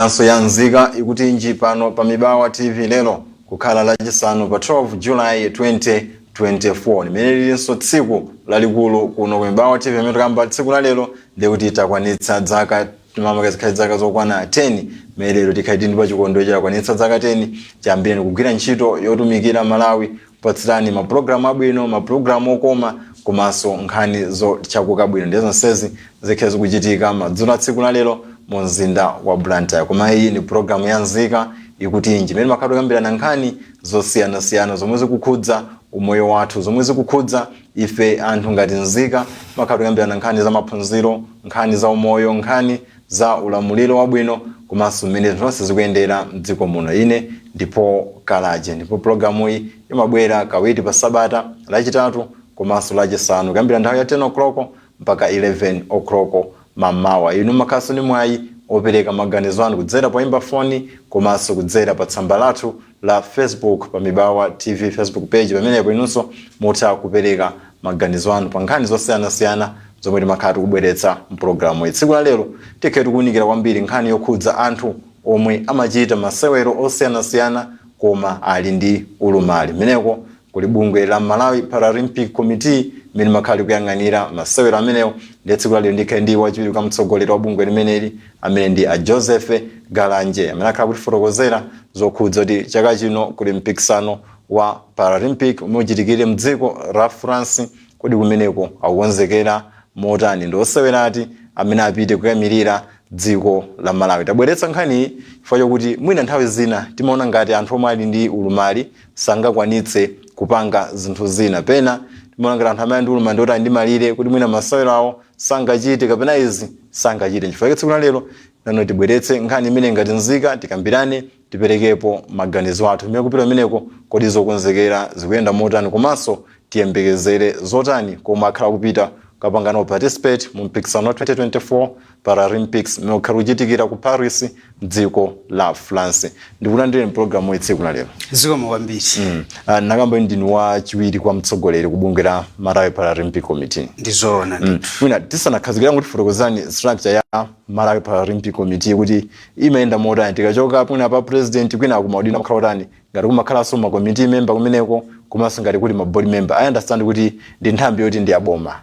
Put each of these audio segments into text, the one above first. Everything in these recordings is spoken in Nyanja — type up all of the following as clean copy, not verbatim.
Nso ya Nzika Ikutinji pano pa Mibawa TV, lero kukhala Lachisanu pa 12 July 2024, limene lilinso tsiku lalikulu kuno ku Mibawa TV. Amene tikamba tsiku la lero ndikuti takwanitsa zaka, timamaka zikhale zaka zokwana 10 mmene lero tikhale tili pa chikondwerero chakwanitsa zaka 10 chiyambireni kugwira ntchito yotumikira Malawi, kupatsirani mapulogalamu abwino, mapulogalamu okoma komanso nkhani zochakuka bwino. Ndiye zonsezi zikhale zikuchitika madzulo a tsiku la lero mu mzinda wa Blantyre. Koma iyi ndi pulogalamu ya Nzika Ikutinji, imene makhala tikambirana nkhani zosiyanasiyana zomwe zikukhudza umoyo wathu, zomwe zikukhudza ife anthu ngati nzika. Makhala tikambirana nkhani za maphunziro, nkhani za umoyo, nkhani za ulamuliro wabwino komanso mmene zonse zikuyendera mdziko muno. Ine ndipo Kalaje, ndipo pulogalamu iyi imabwera kawiri pa sabata, Lachitatu komanso Lachisanu, kuyambira nthawi ya 10 o'clock mpaka 11 o'clock mamawa. Inu makhaso ndi mwayi opereka maganizo anu kudzera poimba foni komanso kudzera pa tsamba lathu la Facebook, pa Mibawa TV Facebook page. Pamenepo inunso mutha kupereka maganizo anu pa nkhani zosiyanasiyana zomwe timakhala tikubweretsa mpulogalamu iyi. Tsiku la lero tikhale tikuwunikira kwambiri nkhani yokhudza anthu omwe amachita masewero osiyanasiyana koma ali ndi ulumali. Meneko kuli bungwe la Malawi Paralympic Committee imene makhala kuyang'anira masewero amenewo. Ndiye tsiku la lero ndikhale ndi wachiwiri kwa mtsogoleri wa bungwe limeneli, amene ndi a Joseph Galanje, amene akhala kutifotokozera zokhudza kuti chaka chino kuli mpikisano wa Paralympic umene uchitikire mdziko la France. Kodi kumeneko akukonzekera motani? Ndi osewera ati amene apite kukayimirira dziko la Malawi? Tabweretsa nkhaniyi chifukwa chokuti mwina nthawi zina timaona ngati anthu omwe ali ndi ulumali sangakwanitse kupanga zinthu zina. Pena timaona ngati anthu amene ali ndi ulumali ndi oti ali ndi malire, kuti mwina masewero awo sangachite kapena izi sangachite. Chifukwa tsiku la lero nano tibweretse nkhani imene ngati nzika tikambirane, tiperekepo maganizo athu imene kupita kumeneko. Kodi zokonzekera zikuyenda motani, komanso tiyembekezere zotani komwe akhala kupita kapangano participate mu mpikisano wa 2024 Paralympics imene ukhala kuchitikira ku Paris, mdziko la France? Ndikulandire mpulogalamu iyi tsiku la lero. Zikomo kwambiri. Nakamba ndinu wachiwiri kwa mtsogoleri ku bungwe la Malawi Paralympic Committee. Ndizoona. Mwina tisanakhazikira, kuti fotokozani structure ya Malawi Paralympic Committee kuti imayenda motani. Tikachoka mwina pa president, kwina kumaudindo amakhala otani, ngati kumakhalanso ma committee member kumeneko, komanso ngati kuli ma board member? I understand kuti ndi nthambi yoti ndi aboma.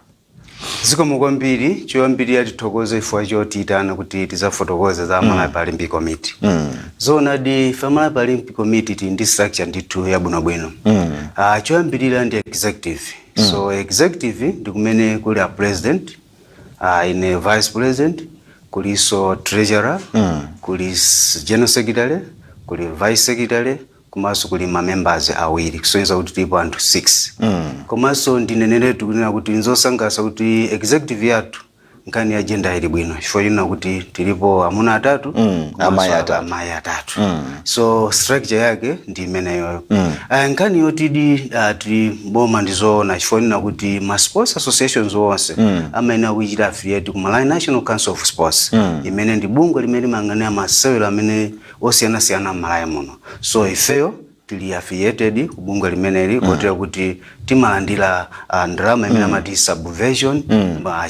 Zikomo kwambiri. Choyambirira tithokoze chifukwa chotiyitana kuti tidzafotokoze za Malawi Paralympic Committee. Zoonadi, ife Malawi Paralympic Committee tili ndi structure ndithu yabwinobwino. Choyambirira ndi executive. So executive ndi kumene kuli a president, ine vice president, kuliso treasurer, kuli general secretary, kuli vice secretary, komanso kuli ma members awiri, kusonyeza kuti tilipo anthu 6. Komanso ndineneretu kunena kuti nzosangalatsa kuti executive yathu nkhani ya gender ili bwino, chifukwa chinena kuti tilipo amuna atatu komanso amayi atatu. Amayi atatu. So structure yake ndi imeneyoyo. Nkhani yotidi tili boma ndizoona, chifukwa chinena kuti ma sports associations onse amayenera kuchita affiliate ku Malawi National Council of Sports, imene ndi bungwe limene limayang'anira masewero amene osiyanasiyana m'Malawi muno. So ifeyo tili affiliated ku bungwe limeneli, kotero kuti timalandira ndalama imene amati subvention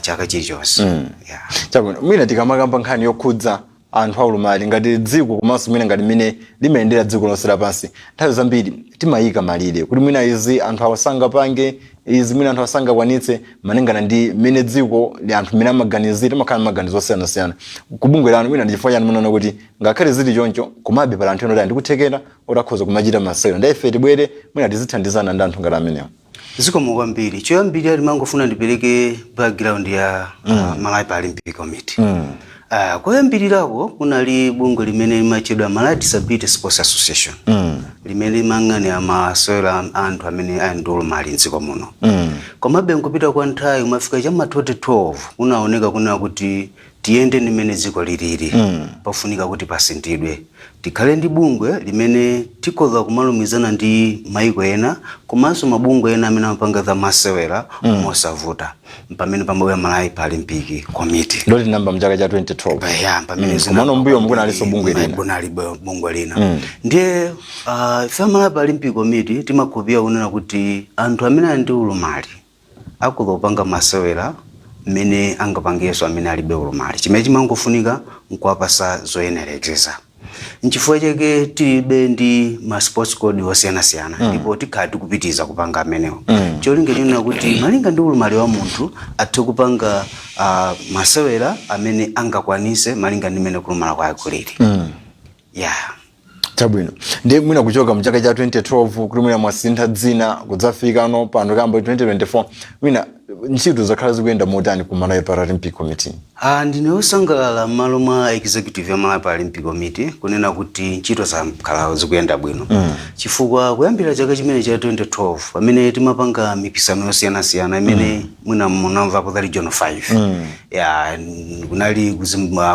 chaka chilichonse, yeah. Chabwino. Mwina tikamakamba nkhani yokhudza anthu aulumali ngati dziko, komanso mwina ngati mmene limayendera dziko lonse lapansi, nthawi zambiri timayika malire kuti mwina izi anthu awo sangapange, izi mwina anthu asangakwanitse, malingana ndi mmene dziko li, anthu mmene amaganizira, timakhala ndi maganizo osiyanasiyana. Kubungwe lanu mwina ndi chifukwa chani munaona kuti ngakhale zili choncho, komabe pali anthu ena oti ali ndi kuthekera oti akhoza kumachita masewero, ndi ife tibwere mwina tizithandizana ndi anthu ngati amenewo? Zikomo kwambiri. Choyambirira timangofuna ndipereke background ya Malawi Paralympic Committee. Koyambirirako kunali bungwe limene limatchedwa Malawi Disability Sports Association, limene limayang'anira masewero a anthu amene ali ndi ulumali mdziko muno. Komabe nkupita kwa nthawi, kumafika chama 2012, kunaoneka kunena kuti tiyende ndi mmene dziko lilili, pafunika kuti pasinthidwe, tikhale ndi bungwe limene tikhoza kumalumikizana ndi maiko ena komanso mabungwe ena amene amapanga za masewera mosavuta. Pamene pamabwera Malawi Paralympic Committee. Ndoti tinayamba mchaka cha 2012. Ya, pamene Komano mbuyo mukunalinso bungwe lina. Kunali bungwe lina. Ndiye ife Malawi Paralympic Committee timakhulupirira kunena kuti anthu amene ali ndi ulumali akhoza kupanga masewera. Mmene angapangenso amene alibe ulumali, chimene chimangofunika nkuwapasa zoyenereza. Nchifukwa chake tilibe ndi ma sports code osiyanasiyana, ndipo tikhala tikupitiza kupanga amenewo, cholinga chonena kuti malinga ndi ulumali wa munthu athe kupanga masewera amene angakwanise malinga ndi mmene kulumala kwake kulili. Yeah. Chabwino. Ndiye mwina kuchoka mchaka cha 2012, kuti mwina mwasintha dzina, kudzafika no pano kamba 2024, mwina ntchito zakhala zikuyenda motani ku Malawi Paralympic Committee? Ndine wosangalala m'malo mwa executive ya Malawi Paralympic Committee kunena kuti ntchito zakhala zikuyenda bwino, chifukwa kuyambira chaka chimene cha 2012, pamene timapanga mipikisano yosiyanasiyana imene mwina munamvapo za Regional 5, ya kunali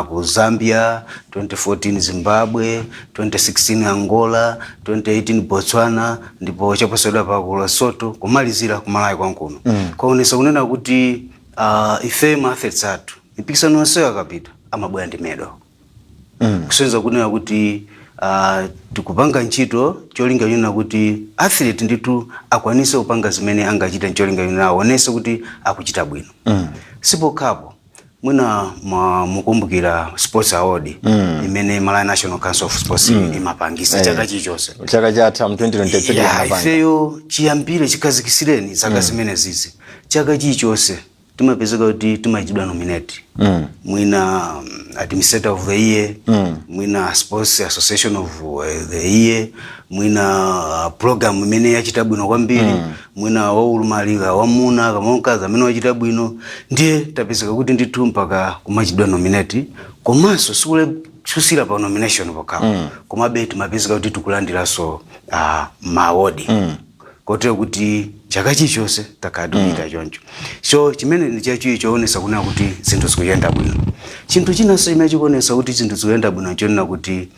ku Zambia 2014, Zimbabwe 2016, Angola 2018, Botswana, ndipo chaposachedwa pa ku Lesotho, kumalizira ku Malawi kwankuno, kwaonesa kunena kuti ife ma athletes athu mipikisano yonseyo akapita amabwera ndi medal, kusonyeza kunena kuti tikupanga ntchito cholinga chonena kuti athlete ndithu akwanise kupanga zimene angachite, ncholinga chonena aonese kuti akuchita bwino. Sipokhapo, mwina mukumbukira sports award imene Malawi National Council of Sports imapangisa chaka chilichonse. Chaka chatha mu 2023 anapanga. Ifeyo chiyambire chikhazikisireni zaka zimene zizi, chaka chilichonse timapezeka kuti timachitidwa nominate, mwina administrator of the year, mwina sports association of the year, mwina program imene yachita bwino kwambiri, mwina waulumali wamuna kama wamkazi amene wachita bwino. Ndiye tapezeka kuti ndithu mpaka kumachitidwa nominate, komanso sikule kusira pa nomination pokhapo, komabe timapezeka kuti tikulandiranso ma award, kotero kuti chaka chilichonse takhala tikuchita choncho. So chimene ndi chachiwiri choonesa kunena kuti zinthu zikuyenda bwino. Chinthu chinanso chimene chikuonesa kuti zinthu zikuyenda bwino, chonena kuti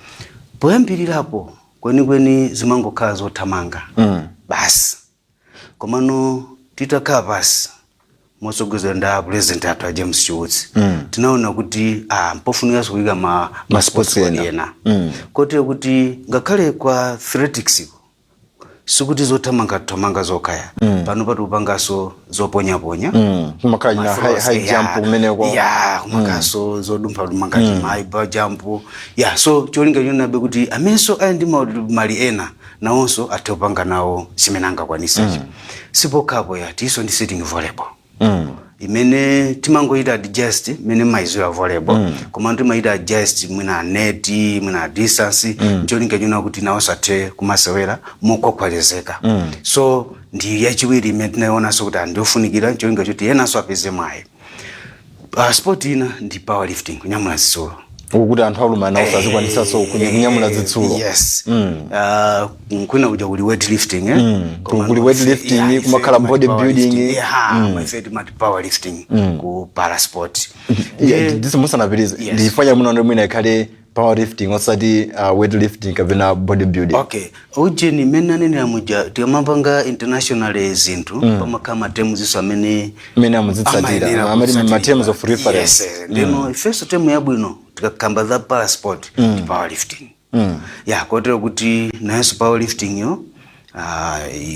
poyambirirapo kwenikweni zimangokhala zothamanga basi, komano titakhala pasi motsogozedwa ndi president athu a James Chiutsi, tinaona kuti mpofunikanso kuyika ma sports code ena. Ena, kotero kuti ngakhale kwa athletics iko sikuti zothamanga thamanga zokhaya, pano patikupanganso zoponyaponya. Kumakhala china high jump kumeneko. Ya, kumakhaso zodumpha ngati high jump, ya. So cholinga chonabe kuti amenenso ali ndi mali ena nawonso athe kupanga nawo zimene angakwanisecho. Sipokhapo ya, tiso ndi sitting volleyball imene timangoita adjust imene maizira volleyball, koma timaita adjust mwina net, mwina distance, ncholinga chona kuti nawonso athe kumasewera mokhwakhwalezeka. So ndi yachiwiri imene tinaionanso kuti andiofunikira, ncholinga choti enanso apeze mwayi. Sport ina ndi powerlifting, kunyamula zitsulo. Ukuti anthu aulumali nawo sazikwanisanso kunyamula zitsulo. Yes. Kwina kuja kuli weightlifting, eh? Koma Kuli weightlifting, yeah, ife kumakhala timati body powerlifting. building. Yeah, ife timati powerlifting ku parasport. Yeah, ndisi musanapitirize, Yes. ndifanya muno mwina ikhale powerlifting osati weightlifting kapena body building. Okay, ujeni imene anenera muja, tikamapanga international zinthu, pamakhala ma terms amene Amene amuzitsatira. Amayenera Amati ma kutsatira. terms of reference. Yes, ndino ifenso term yabwino tikakamba za parasport ndi powerlifting, ya, kotero kuti nayenso powerlifting yo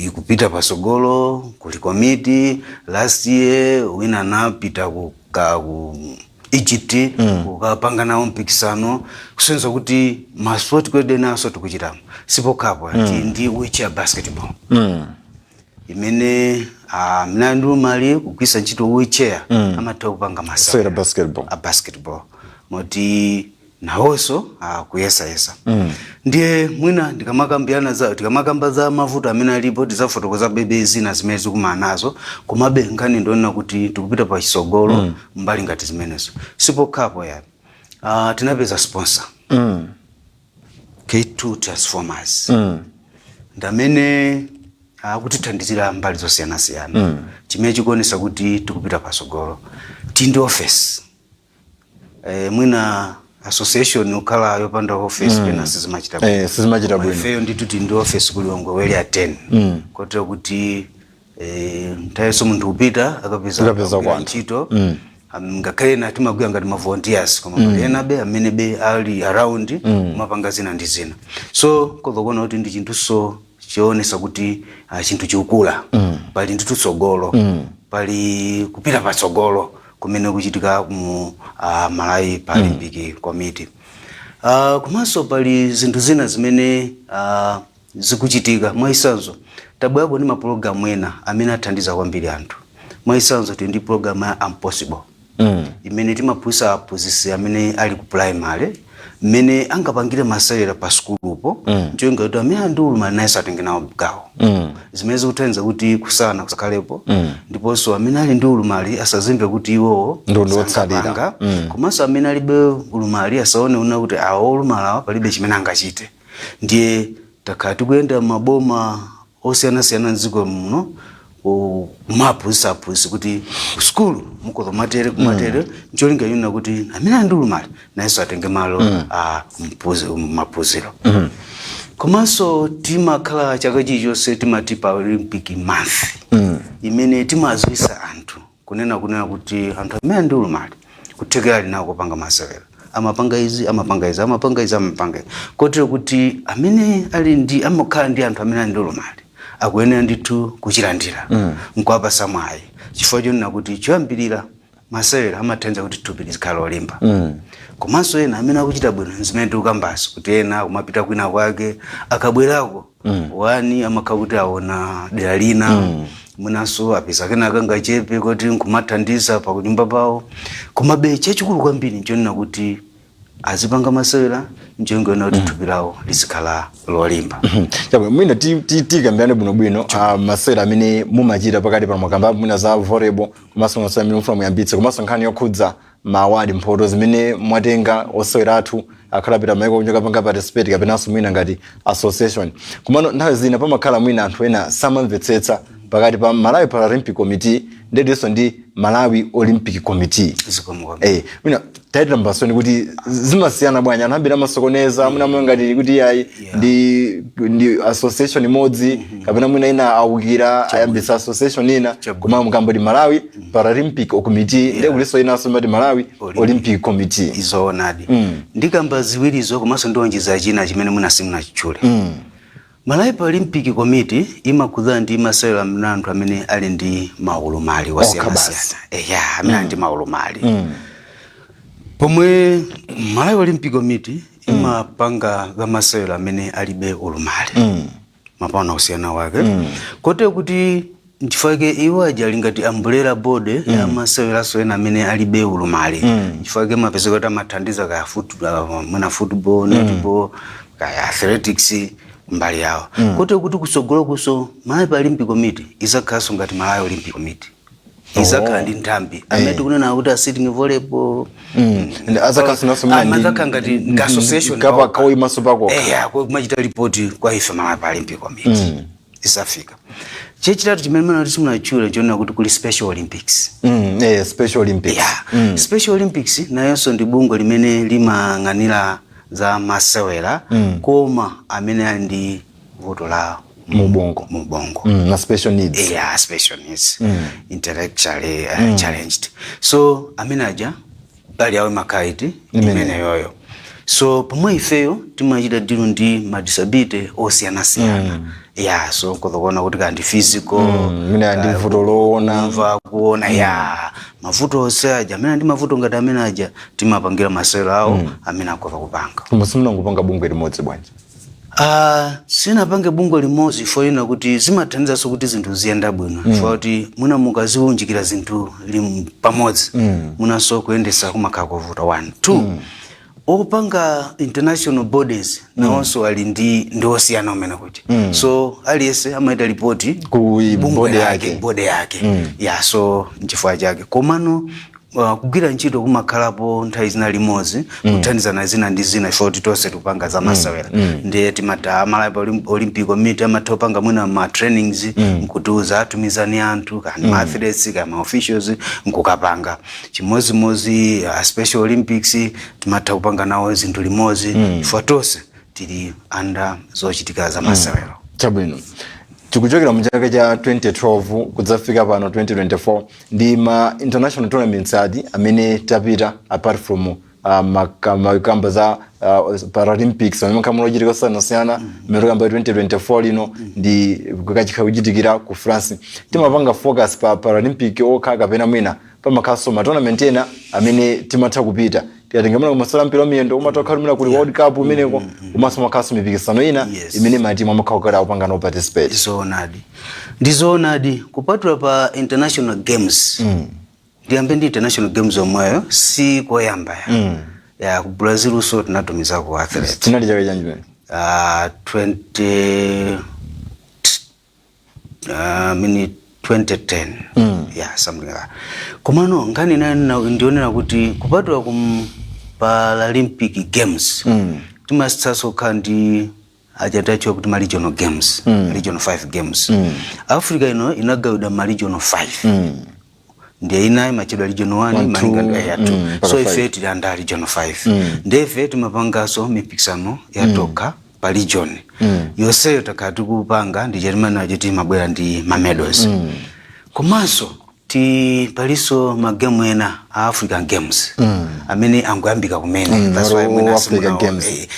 ikupita pasogolo. Kuli komiti, last year wina anapita ku Egypt kukapanga nawo mpikisano, kusonyeza kuti ma sport code naso tikuchitamo. Sipokhapo, ndi wheelchair basketball imene mnandu mali kugwisa ntchito wheelchair amatha kupanga Sewera masewera basketball. A basketball, moti nawonso akuyesayesa. Ndiye mwina ndikamakambirana za tikamakamba za mavuto amene alipo, tidzafotokoza bebe zina zimene zikumana nazo, komabe nkhani ndionena kuti tikupita pa chisogolo mbali ngati zimenezo. Sipokhapo ya, tinapeza sponsor, K2 Transformers, ndamene akutithandizira mbali zosiyanasiyana, chimene chikuonesa kuti tikupita pasogolo. Tindi office, mwina association ukhala yopanda office pena sizimachita bwino. Eh, sizimachita Koma bwino. ifeyo ndithu tindi office ku Lilongwe Area 10, kotero kuti nthawiso munthu upita akapeza Akapeza akagwira kwanthu. ntchito. Ngakhale na timagwira ngati ma volunteers, koma pali ena be amene be ali around kumapanga zina ndi zina. So kozokuona kuti ndi chinthuso choonesa kuti chinthu chikukula, pali ndithu tsogolo, pali kupita patsogolo. kumene kuchitika mu Malawi Paralympic Committee. Komanso pali zinthu zina zimene zikuchitika. Mwachitsanzo, tabwerapo ndi mapulogalamu ena amene athandiza kwambiri anthu. Mwachitsanzo, tili ndi pulogalamu ya Impossible imene timaphunzitsa aphunzitsi amene ali ku primary mmene angapangire masewera pa sukulupo, ncholinga kuti amene ali ndi ulumali nayenso atenge nawo gawo, zimene zikuthandiza kuti kusana kusakhalepo, ndiponso amene ali ndi ulumali asazimve kuti iwowo Ndi otsalira. sangapanga. Komanso amene alibe ulumali asaone una kuti awo olumala awa palibe chimene angachite. Ndiye takhala tikuyenda maboma osiyanasiyana mdziko muno kumaphunzitsa aphunzitsi kuti kusukulu mukhoza kumatere, kumatere, ncholinga chonena kuti amene ali ndi ulumali nayenso atenge malo a maphunziro. Komanso timakhala chaka chilichonse timati pa Olympic Month, imene timadziwitsa anthu kunena kuti anthu amene ali ndi ulumali kuthekera ali nawo kupanga masewera, amapanga izi, amapanga izi, amapanga izi, amapanga izi, kotero kuti amene ali ndi amakhala ndi anthu amene ali ndi ulumali akuyenera ndithu kuchilandira nkuwapasa mwayi, chifukwa chonena kuti choyambirira masewera amathandiza kuti thupi lizikhala lolimba. Komanso ena amene akuchita bwino, zimene tikukambazo kuti ena kumapita kwina kwake, akabwerako wani amakhala kuti aona dera lina, mwinanso apeza kenaka ngachepe kuti nkumathandiza pakunyumba pawo. Komabe chachikulu kwambiri nchonena kuti azipanga masewera ncholinga kuti thupi lawo lizikhala lolimba. Chabwino, mwina tikambirane bwinobwino masewera amene mumachita pakati pano. Mwakamba mwina za volleyball, komanso masewera amene mufuna muyambitse, komanso nkhani yokhudza ma award, mphoto zimene mwatenga, osewera athu akhala pita maiko kunja kapanga participate kapenanso mwina ngati association. Komano nthawi zina pamakhala mwina anthu ena samamvetsetsa pakati pa Malawi Paralympic Committee ndetinso ndi Malawi Olympic Committee. Zikomo kwambiri. Mwina taitira mbasoni kuti zimasiyana bwanji? Anthu ambiri amasokoneza, mwina mwe ngati kuti ayi, ndi association imodzi, kapena mwina ina awukira ayambitsa association ina. Koma mukamboti Malawi Paralympic Committee, ndiye kulinso inanso imati Malawi Olympic Committee. Izoonadi, ndikamba ziwirizo, komanso ndionjeza china chimene mwina simunachitchule. Malawi Paralympic Committee imakhudzana ndi masewera amene anthu amene ali ndi maulumali osiyanasiyana, eya, amene ali ndi maulumali, pomwe Malawi Olympic Committee imapanga za masewera amene alibe ulumali. Mapano kusiyana wake, kotero kuti nchifukwa iwo aja ali ngati umbrella board ya maseweraso ena amene alibe ulumali. Nchifukwa mapezeka kuti amathandiza kaya mwina football, netball, kaya athletics mbali yawo, kotero kuti kusogolo kuso Malawi Paralympic Committee izakhalanso ngati Malawi Olympic Committee, izakhala ndi nthambi amene tikunena kuti a sitting volleyball. Azakhalanso mwina Amazakhala ngati ndi association kapa paokha. Kawimaso pakoka. Eya, kumachita ripoti kwa ife Malawi Paralympic Committee isafika. Chachitatu chimene mana kuti simunachule chonena kuti kuli Special Olympics. Special Olympics. Yeah. Special Olympics nayonso ndi bungwe limene limayang'anira za masewera, koma amene ali ndi vuto la mubongo. Mubongo. Na special needs. Yeah, special needs, intellectually challenged. So amene aja mbali yawo imakhala imene yoyo. So pomwe ifeyo timachita deal ndi ma disability osiyanasiyana, yeah, so nkhoza kuti kandi physical, Mwina ndi vuto loona. Kumva, kuona, ya, mavuto onse aja, amene ndi mavuto ngati amene aja timapangira masewero awo amene akhoza kupanga. Koma simunangopanga bungwe limodzi bwanji? Sinapange bungwe limodzi foyena kuti zimathandizanso kuti zinthu ziyenda bwino, chifukwa kuti mwina mukaziunjikira zinthu pamodzi, mwinanso kuyendesa kumakhala kovuta, one. Two, opanga international bodies nawonso ali ndi osiyana umene kuti, so aliyense amaita ripoti ku bungwe body yake, yake. Body yake, ya. So nchifukwa chake, komano kugwira ntchito kumakhalapo nthawi zina limodzi, kuthandizana zina ndi zina, chifukwa kuti tonse tikupanga za masewera. Ndiye timata Malawi Olympic Committee amatha kupanga mwina ma trainings, nkutiuza atumizani anthu kani ma athletes kani ma officials nkukapanga. Chimodzimodzi Special Olympics timatha kupanga nawo zinthu limodzi, chifukwa tonse tili under zochitika za masewero. Chabwino, tikuchokera mu chaka cha 2012 kudzafika pano 2024, ndi ma international tournaments ati amene tapita apart from makamba za Paralympics amene makhala ochitika osiyanasiyana, mmene tikamba 2024 lino ndi kachikha kuchitikira ku France? Timapanga focus pa Paralympic okha kapena mwina Pamakhalanso ma tournament ena amene timatha kupita. Tikatenga mwina kumasewera mpira wa miyendo, umatha kukhala kuli World Cup umeneko, komanso makhalanso mipikisano ina imene matimu amakhala kukhala akupanga no participate. Zoonadi, ndizoonadi. Kupatula pa international games, ndiyambe ndi international games omweyo, si koyamba ya ku Brazil uso tinatumizako athlete. Chinali chaka chanji pene? 20 mini 2010, yeah, something like that. Komano nkhani nayo ndionera kuti kupatula ku Paralympic Games, timasitsanso kukhala ndi achatachiwa kuti ma regional games, regional 5 games. Africa ino inagawidwa ma regional 5, ndiye ina imachedwa region 1, One, malinga two, ndi ya 2. Mpaka So five. ife tili under region 5, ndiye ife timapanganso mipikisano yatokha pa region yonseyo. Takhala tikupanga ndi chatimana choti timabwera ndi ma medals. Komanso ti palinso magemu ena a African Games amene angoyambika kumene. That's why Not mwina all African simunawo- Games.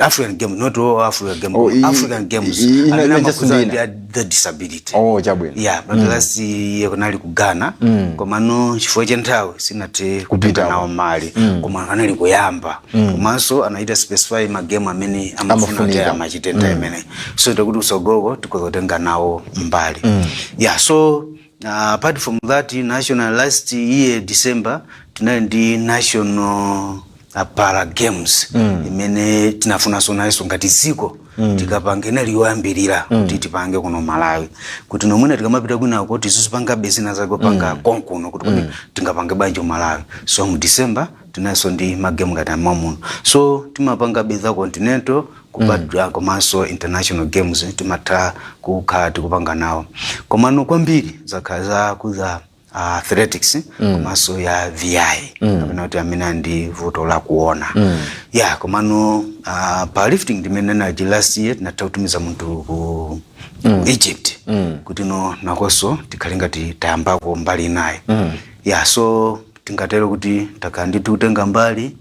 African Games, not all African Games. Oh, African Games amene ina just amakhuza ndina. ndi the disability. Oh, chabwino. Yeah, but last year kunali ku Ghana, komano chifukwa cha nthawi sinathe Kupita kupita nawo mali, koma anali kuyamba. Komanso anaita specify magemu amene amafuna kuti Amafunika. amachite nthawi imene, so takuti usogoloko tikhoza kutenga nawo mbali. Yeah, so apart from that, national, last year December tinali ndi national para games imene tinafunanso nayenso ngati dziko tikapange. Inali yoyambirira kuti tipange kuno Malawi, kuti nomwena tikamapita kwinako tizizipanga zina zake kupanga konkuno, kuti tingapange bwanji Malawi. So mu December tinanso ndi magemu ngati amamuno. So timapanga za continental kupatula, komanso international games timatha kukhala tikupanga nawo. Komano kwambiri zakhala za kuza athletics, komanso ya VI, kapena kuti amene ali ndi vuto la kuona. Yeah, komano powerlifting ndimene naji last year tinatha kutumiza munthu ku Egypt, kuti no nakonso tikhale ngati tayambako mbali inayi. Yeah, so tingatero kuti takhala ndithu kutenga mbali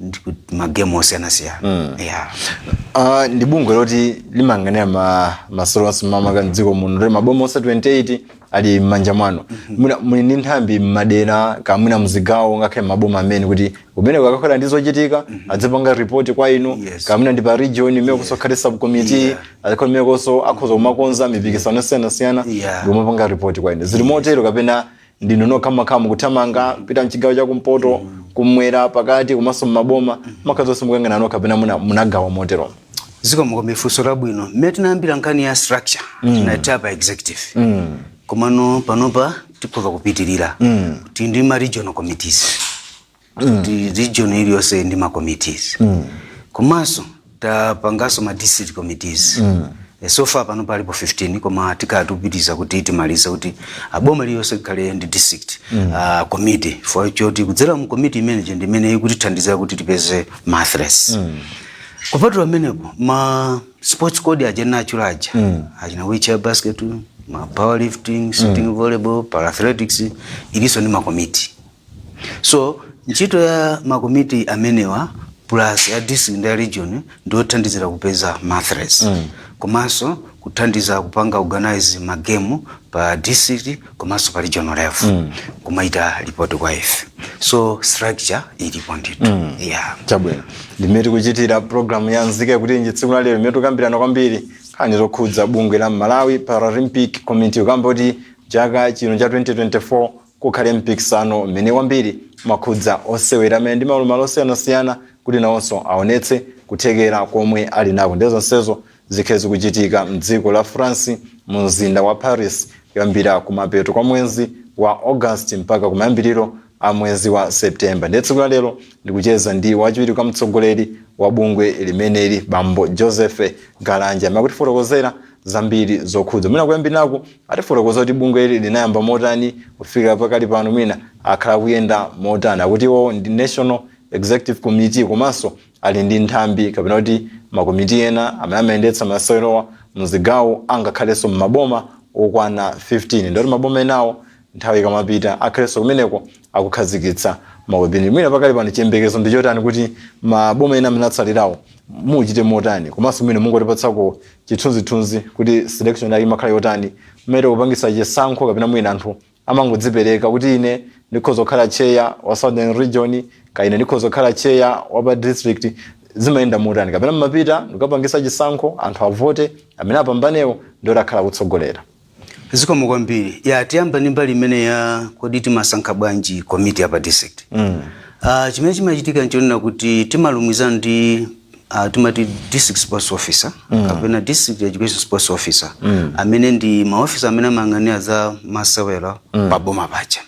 ndi magemu osiyanasiyana, yeah. Ndi bungwe loti limayang'anira masewero onse mamaka mdziko muno, ndi maboma onse 28 ali m'manja mwanu. Mwina muli ndi nthambi m'madera, kamwina mzigawo, ngakhale maboma amene kuti kumene kakakhala ndi zochitika adzipanga report kwa inu? Yes. Kamwina ndi pa region imene kusokhale subcommittee, akhale imene konso akhoza kumakonza mipikisano yosiyanasiyana ndikumapanga report kwa inu. Zili motero kapena ndinu nokha makhala mukuthamanga pita mchigawo chakumpoto, kumwera, pakati, komanso mmaboma, makhala zonse mukuyang'ana nokha, kapena munagawa motero? Zikomo, funso labwino. Mmene tinayambira nkhani ya structure, tinayitha pa executive, komano panopa tikhoza kupitirira. Tili ndi ma regional committees. Ti region iliyonse ndi ma committees, komanso tapanganso ma district committees. So far pano palipo 15, koma tikhala tikupitiriza kuti timalize kuti aboma liliyonse likhale ndi district committee, for choti kudzera mu committee imene ndi imene ikutithandizira kuti tipeze ma athletes. Kupatula amenepo, ma sports code aja natural aja, achina wheelchair basket, ma powerlifting, sitting volleyball, para-athletics, ilinso ndi makomiti. So ntchito ya makomiti amenewa plus ya district ndi ya region ndiyothandizira kupeza ma athletes, komanso kuthandiza kupanga organize magemu pa district komanso pa regional level, kumaita report kwa ife. So structure ilipo ndithu, yeah. Chabwino, ndimene tikuchitira programu ya Nzika Ikutinji tsiku la lero, imene tikukambirana kwambiri nkhani zokhudza bungwe la Malawi Paralympic Committee, kukamba kuti chaka chino cha 2024 kukhale mpikisano mmene kwambiri makhudza osewera amene ndi maulumali osiyanasiyana, kuti nawonso aonetse kuthekera komwe ali nako. Ndiye zonsezo zikhale zikuchitika mdziko la France, mu mzinda wa Paris, kuyambira kumapeto kwa mwezi wa August mpaka kumayambiriro a mwezi wa September. Ndiye tsiku la lero ndikucheza ndi wachiwiri kwa mtsogoleri wa bungwe limeneli, Bambo Joseph Galanja, amene akutifotokozera zambiri zokhudza. Mwina kuyambirako atifotokoza kuti bungwe ili linayamba motani kufika pakali pano, mwina akhala kuyenda motani. Akuti iwo ndi National Executive Committee, komanso ali ndi nthambi kapena kuti makomiti ena amene amayendetsa masewerowa mzigawo, angakhalenso mmaboma okwana 15. Ndoti maboma enawo nthawi ikamapita akhalenso kumeneko akukhazikitsa makomiti. Mwina pakali pano chiyembekezo ndi chotani kuti maboma ena amene atsalirawo muchite motani? Komanso mwina mungotipatsako chithunzithunzi kuti selection yake imakhala yotani mmene kupangisa chisankho, kapena mwina anthu Amangodzipereka kuti ine ndikhoza kukhala chair wa Southern Region, ka ine ndikhoza kukhala chair wa pa district? Zimayenda motani? Kapena mmapita ndikapangisa chisankho, anthu avote, amene apambanewo ndioti akhala kutsogolera? Zikomo kwambiri. Ya, tiyamba ndi mbali imene ya kodi timasankha bwanji komiti ya pa district. Chimene chimachitika nchonena kuti timalumikizana ndi timati district sports officer kapena district education sports officer, amene ndi maofisa amene amayang'anira za masewero pa boma paja.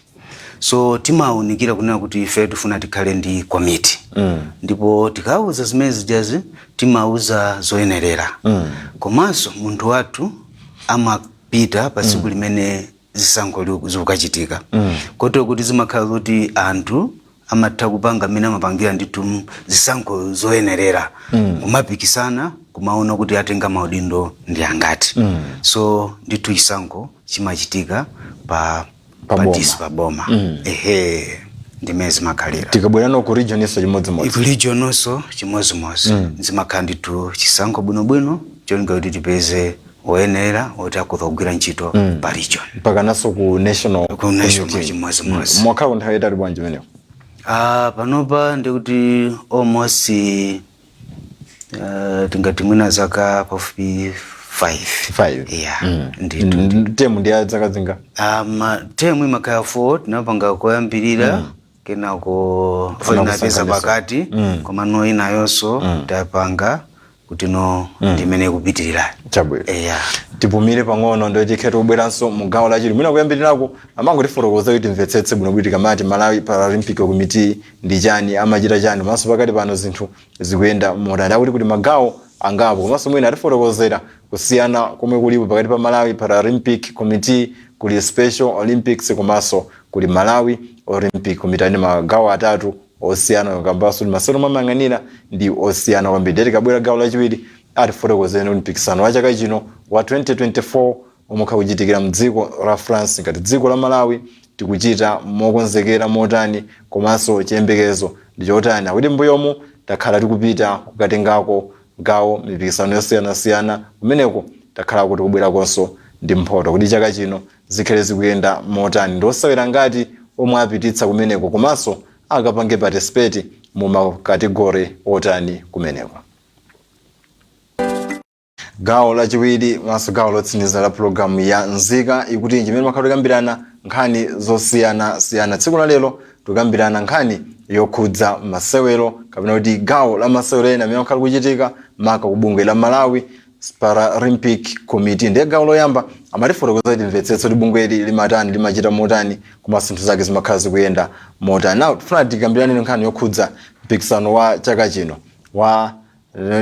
So timawunikira kunena kuti ife tifuna tikhale ndi komiti, ndipo tikauza zimene zijazi, timauza zoyenerera, komanso munthu wathu amapita pa tsiku limene zisankho zikukachitika, kotero kuti zimakhala zoti anthu amatha kupanga amene amapangira ndithu zisankho zoyenerera, kumapikisana, kumaona kuti atenga maudindo ndi angati. So ndithu chisankho chimachitika pa Pa pa boma. Pa boma. Ehe, ndimene zimakhalira. Tikabwerano ku region iso, chimodzimodzi? Ku region-nso chimodzimodzi, zimakhala ndithu chisankho bwinobwino, cholinga kuti tipeze woyenera woti akhoza kugwira ntchito pa region. Mpaka naso ku national Ku national. Committee. Chimodzimodzi. Mwakhala nthawi yayitali bwanji imeneyo? Ah, panopa ndikuti almost tingati mwina zaka pafupi 5. 5? Yeah, ndithu. Term ndi ya zaka zinga? Term imakhala 4. Tinapanga koyambirira, kenako Funa tinapeza kusankhanitsa. pakati, koma no inayonso tapanga kuti no ndimene kupitirira. Chabwino. Eya. Tipumire pang'ono, ndo tikhe tikubweranso mu gawo lachiwiri. Mwina kuyambirirako amangotifotokoza kuti timvetsetse bwino kuti kamati Malawi Paralympic Committee ndi chani, amachita chani, komanso pakati pano zinthu zikuyenda motani, akuti kuti magawo angapo, komanso mwina atifotokozera kusiyana komwe kulipo pakati pa Malawi Paralympic Committee, kuli Special Olympics komanso kuli Malawi Olympic Committee. Ani magawo atatu osiyana, kambanso ndi masewero mamayang'anira ndi osiyana kwambiri. Ndiye tikabwera gawo lachiwiri, atifotokozeni kuti mpikisano wa chaka chino wa 2024 omwe kuchitikira mdziko la France, ngati dziko la Malawi tikuchita mokonzekera motani, komanso chiyembekezo ndi chotani, akuti mbuyomu takhala tikupita kukatengako gawo mipikisano yosiyanasiyana, kumeneko takhala kuti kubwerakonso ndi mphoto, kuti chaka chino zikhale zikuyenda motani, ndi osewera ngati omwe apititsa kumeneko, komanso akapange participate mu ma category otani kumeneko. Gawo lachiwiri maso gawo lotsiriza la pulogalamu ya Nzika Ikuti, chimene makhala tikambirana nkhani zosiyanasiyana. Tsiku la lero tikambirana nkhani yokhudza masewero, kapena kuti gawo la masewero ena amene makhala kuchitika maka ku bungwe la Malawi Paralympic Committee. Ndiye gawo loyamba amatifotokoza kuti timvetsetse kuti bungweli limatani, limachita motani, komanso zinthu zake zimakhala zikuyenda motani. Now tifuna tikambirane nkhani yokhudza mpikisano wa chaka chino wa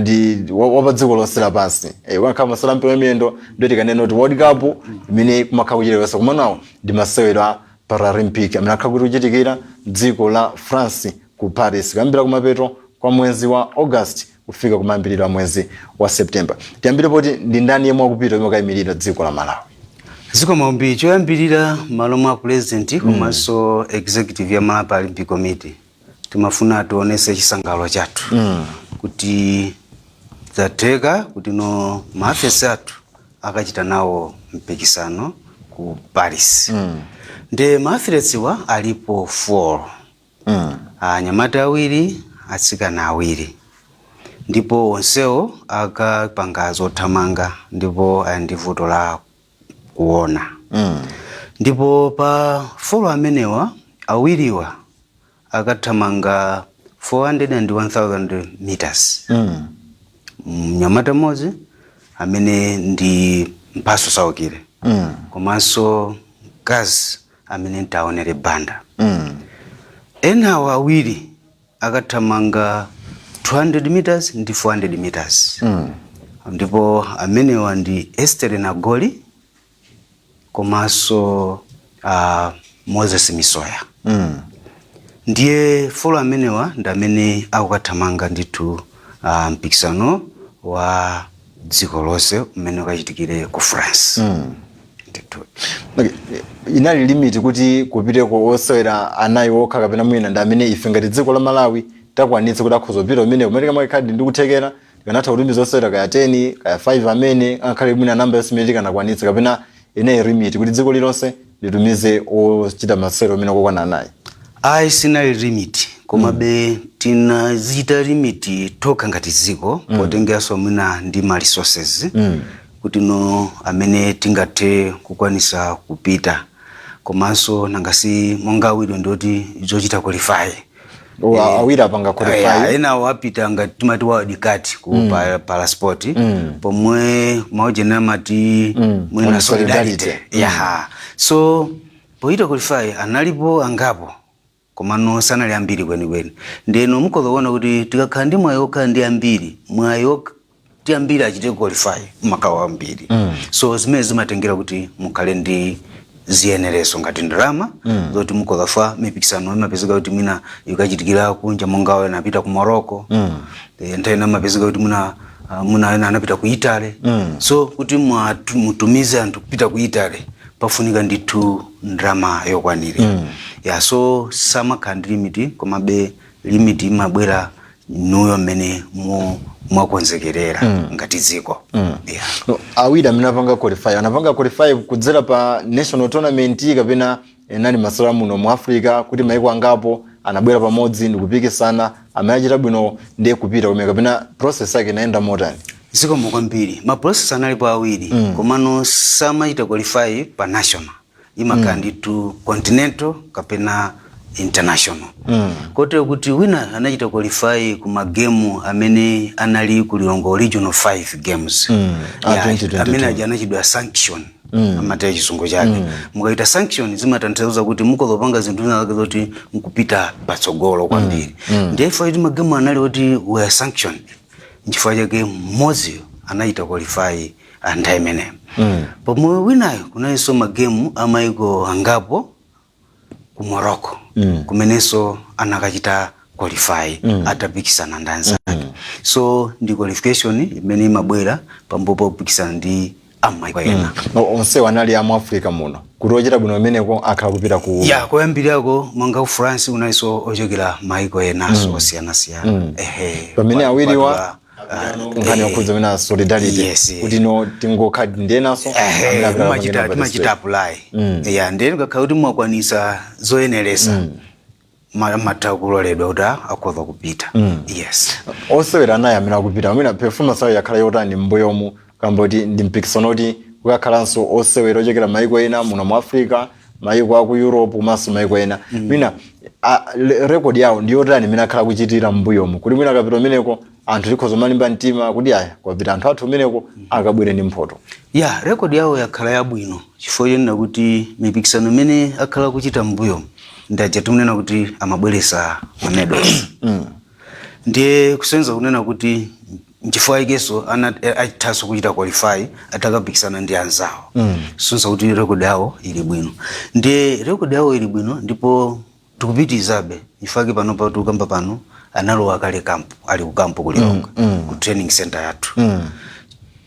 ndi wa pa dziko lonse lapansi. Wakhala masewero ampira wamiyendo, ndio tikanena kuti World Cup imene kumakhala kuchitika, komanawo ndi masewero a Paralympic amene akhala kuti kuchitikira dziko la France ku Paris, kuyambira kumapeto kwa mwezi wa August kufika kumayambiriro a mwezi wa September. Tiyambire poti ndi ndani yemwe akupita, yemwe akayimirira dziko la Malawi? Zikomo kwambiri. Choyambirira, malo mwa president komanso executive ya Malawi Paralympic Committee, timafuna tionese chisangalalo chathu kuti zatheka kuti no maafesi athu akachita nawo mpikisano ku Paris. Ndi ma athletes-wa alipo 4, anyamata awiri, atsikana awiri, ndipo onsewo akapanga zothamanga, ndipo ali ndi vuto la kuona. Ndipo pa four amenewa, awiriwa akathamanga 400 and 1000 meters, mnyamata mmodzi amene ndi Mphaso Saukire, komanso mkazi amene ntaonere Banda. Enawo awiri akathamanga 200 meters ndi 400 meters, ndipo amenewa ndi Esther Nagoli komanso Moses Misoya. Ndiye four amenewa ndi amene akukathamanga ndithu mpikisano wa dziko lonse umene ukachitikire ku France ndithu. Okay. Inali limit kuti kupiteko osewera anayi okha, kapena mwina ndi amene ife ngati dziko la Malawi takwanitsa kuti akhoza kupita kumene kumene kamwe khadi ndi kuthekera tikanatha kutumiza osewera kaya 10 kaya 5 amene akhale mwina namba yonse imene tikanakwanitsa, kapena inayi limit kuti dziko lilonse Litumize ochita masewero amene okwana 4. Ayi, sinali limit, komabe tinazichita limit tokha ngati dziko potengeranso mwina ndi ma resources kuti no amene tingathe kukwanisa kupita, komanso nangasi monga awiri ndoti zochita qualify. O, awiri apanga qualify. Yeah, enawo apita ngati timati wild card ku parasport, pomwe maujena amati mwina Mwina solidarity. solidarity. Yeah, so poita qualify analipo angapo, komano sanali ambiri kwenikweni. Ndeno mukhoza kuona kuti tikakhala ndi mwayi okhala ndi ambiri, mwayi ti ambiri achite qualify makawo ambiri. So zimene zimatengera kuti mukhale ndi ziyenereso ngati ndalama zoti mukhoza fa mipikisano imapezeka kuti mwina ikachitikira kunja, monga ena anapita ku Morocco, nthawi ina imapezeka kuti mwina mwina ena anapita ku Italy. So kuti mutumize anthu kupita ku Italy pafunika ndithu ndalama yokwanira. Yeah, so samakhala ndi limit, komabe limit imabwera nuyo mmene mwakonzekerera ngati dziko, yeah. No, awiri amene apanga qualify anapanga qualify kudzera pa national tournament kapena inali masewera muno mu Africa, kuti maiko angapo anabwera pamodzi ndikupikisana, amene achita bwino ndiye kupita kumene, kapena process yake inayenda motani? Zikomo kwambiri. Ma process analipo awiri, komano samachita qualify pa national, imakhala ndithu continental kapena international, kotero kuti wina anachita qualify ku magemu amene anali ku Lilongwe Regional 5 Games. Ah, Yeah, 2022. amene aja anachidwa sanction, amataya chisungu chake. Mukaita sanction zimatanthauza kuti mukhoza kupanga zinthu zina zake zoti nkupita patsogolo kwambiri. Ndiye ife kuti magemu anali kuti were sanctioned, nchifukwa chake mmodziyo anachita qualify nthawi imeneyo, pomwe winayo kunalinso magemu amayiko angapo ku Morocco, kumenenso anakachita qualify atapikisana ndi anzake. So ndi qualification imene imabwera pambuyo popikisana ndi amaiko ena. No, onsewo anali amu Africa muno, kuti ochita bwino kumeneko akhala kupita ku Ya, koyambirako monga ku France kunalinso ochokera maiko enanso osiyanasiyana, ehe. Pamene awiriwa nkhani yokhudza amene solidarity, kuti no tingokhala ndiyenanso Ehe, timachita apply, ya, ndiye ngakhala kuti mwakwanisa zoyeneresa, matha kuloledwa kuti akhoza kupita, yes. Osewera anayi amene akupita, amene performance yawo yakhala yotani m'mbuyomu, kamba kuti ndi mpikisano kuti kukakhalanso osewera ochokera maiko ena muno mu Africa, maiko aku Europe komanso maiko ena, mwina record yawo ndi yotani imene akhala kuchitira m'mbuyomu, kuti mwina akapita umeneko anthu tikhoza malimba mtima kuti aya, kwapita anthu athu umeneko, akabwere ndi mphoto? Ya, record yawo yakhala yabwino, chifukwa chonena kuti mipikisano imene akhala kuchita m'mbuyo ndaja tikunena kuti amabweresa ma medals. Ndiye kusenza kunena kuti nchifukwa ikenso achithanso kuchita qualify atakapikisana ndi anzawo, sonza kuti record yawo ili bwino. Ndiye record yawo ili bwino ndipo tikupitizabe. Ifake pano patukamba pano analowa kale camp, ali ku camp ku Lilongwe, ku training center yathu.